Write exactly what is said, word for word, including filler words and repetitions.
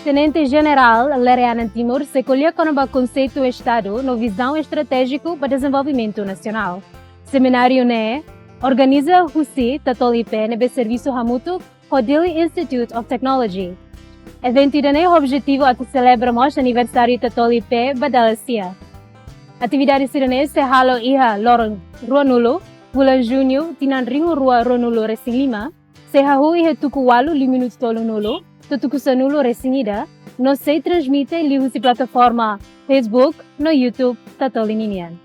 Tenente Jenerál Lere-Anan Timur sei ko'alia kona-ba konseitu Estadu no vizaun estratéjiku ba dezenvolvimentu nasionál. Semináriu ne'e organiza husi Tatoli I P ne'ebé servisu hamutuk ho Delhi Institute of Technology. Eventu ida-ne'e objetivu atu selebra mós aniversáriu Tatoli I P ba dala sia. Atividade sira-ne'e sei halo iha loron ruanulu, bulan Juñu, tinan rihun rua ruanulu resin lima, sei hahú iha tuku ualu lima minutu tolunulu to'o tuku sanulu resin ida, no sei transmite liuhusi plataforma Facebook no YouTube Tatoli ninian.